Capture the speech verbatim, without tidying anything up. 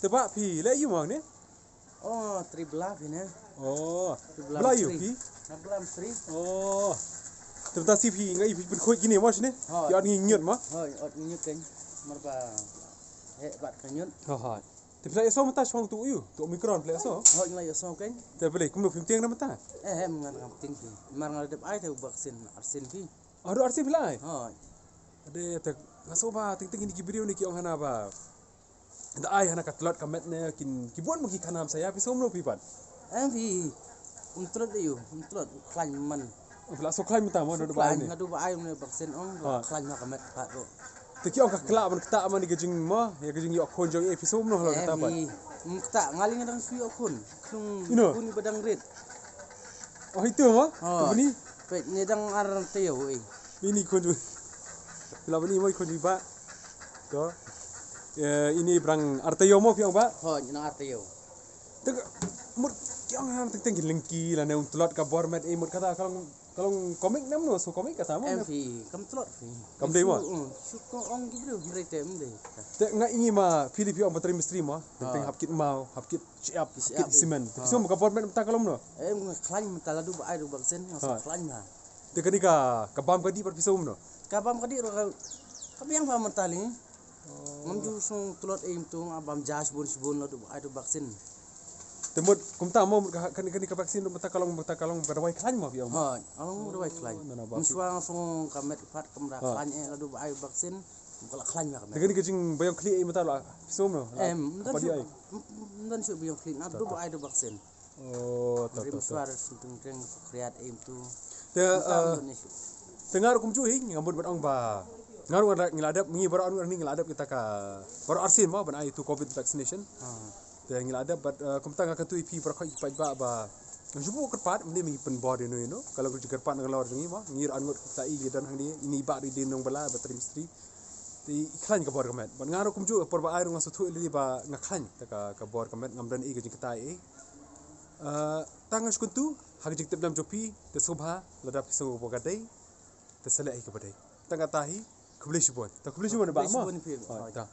Te ba phi leh ïa u ma ne? Oh, Tribla phi ne? Oh. Tribla Bla ïa u Tri. Phi? Na Bla Tri. Oh. Te mynta shi phi nga ïa phi pynkhuid kine mo shane? Hooid. Ïa ot ngi ñiut mo? Hooid, ot ngi ñiut kein. Mar ba heh bad ka ñiut. Hooid. Te phi la ïohsngew mynta shwa tu ïa u, tu Omicron phi la ïohsngew? Hooid, nga la ïohsngew kein. Te balei kumno phim tieng na mynta? Eh, em nga ngam tieng phi. Mar nga la dep ai te u vaccine arsien phi. Ah, ruh arsien phi la ai? Hooid. Ade te nga sngewbha teng teng kine ki briew ne ki ong hana ba da ai hana ka tlot ka met ne kin ki bun mo ki khana hamsaïa, phi sngewbha phi pat. Em phi. Um tlot ïa u, um tlot u khlaiñ man. Phi la sngewkhlaiñ mynta mo da ba ai ne? Khlaiñ, naduh ba ai une vaccine ong, ah, khlaiñ ha ka met pat ruh. Te ki ong ka klah ban ktah man ïa ka jingmo, ïa ka jingïoh khun jong i, phi sngewbha halor kata pat. Em phi. Um ktah, nga lei nga dang shu ïoh khun. Khlung, ino? Khun i ba dang rit. Oh, itu mo? Oh. Tu bini? Peit, ne dang ar taïew ei. Bini khun ju. Phi la bini mo khun ju ba. To. Eh, ini brang ar taïew mo phi ong ba? Hooid, nang ar taïew. Te mut ki ong hana teng teng ki lynti lane um tlot ka bor met, eh, mut kata ka long, ka long comic ne mano, so comic kata mo? Em phi, kam tlot phi. Kam dei mo? Shu, mm, shu ko ong ki briew, hynrei te em dei. Te nga ïohi ma phi lei phi ong ba trimester mo, teng teng, ah, hap kit maw, hap kit shyiap, kit shyiap, kit simen. Te phi sngewbha ka bor met mynta ka long mano? Em, nga khlaiñ mynta la duh ba ai ruh vaccine, nga sngewkhlaiñ ma. Te kane ka, ka bam ka dih pat phi sngewbha mano? Ka bam ka dih ruh ka, ka biang bha mynta lei. Oh. Ngam ju sngew tlot ei mynta, nga bam ja shibun shibun la duh ba ai ruh vaccine. Te mut kumta mo, mut ka, kane, kane ka vaccine ruh mynta ka long, mynta ka long ka dawai khlaiñ mo phi ong? Hooid, ka long dawai khlaiñ. Oh, na na ba. Mynshuwa nga sngew ka met pat kam da khlaiñ eh, la duh ba ai vaccine. Ka la khlaiñ ma ka met. Te kane ka jingbaïong khlieh ei mynta la phi sngewbha mano? Em, ym don shuh, ym don shuh baïong khlieh, naduh ba ai ruh vaccine. Oh, to, to, to. Rim swar sngewteng teng khriat ei mynta. Te, mynta, eh, ym don shuh. Te nga ruh kumjuh hi nga mut ban ong ba nga ruh ngi la dep, ngi baroh ngi la dep kita ka baroh arsien mo ban ai tu covid vaccination. Ah. Te ngi la dep bad, eh, kumta nga kyntu ïa phi baroh ki paidbah ba nga shu buh kyrpad, ym dei ma ngi pynbor ïano ïano, ka long ka jingkyrpad na ka lor jong ngi mo, ngi ruh ngut kita i ki don hangne, ini i bah ri dei nongbylla ba trimester. Te i khlaiñ ka bor ka met. Bad nga ruh kumjuh por ba ai ruh nga sngewthuh ïa lade ba nga khlaiñ te ka, ka bor ka met, ngam don ei ka jingkata ei. Eh, tang nga shu kyntu ha ka jingtip dam jong phi, te sngewbha lada phi sngew ba ka dei, te sa leh hi kaba dei. Tang kata hi, khublei shibun. Te khublei shibun ba mo. Khublei shibun phi. Oh, ta.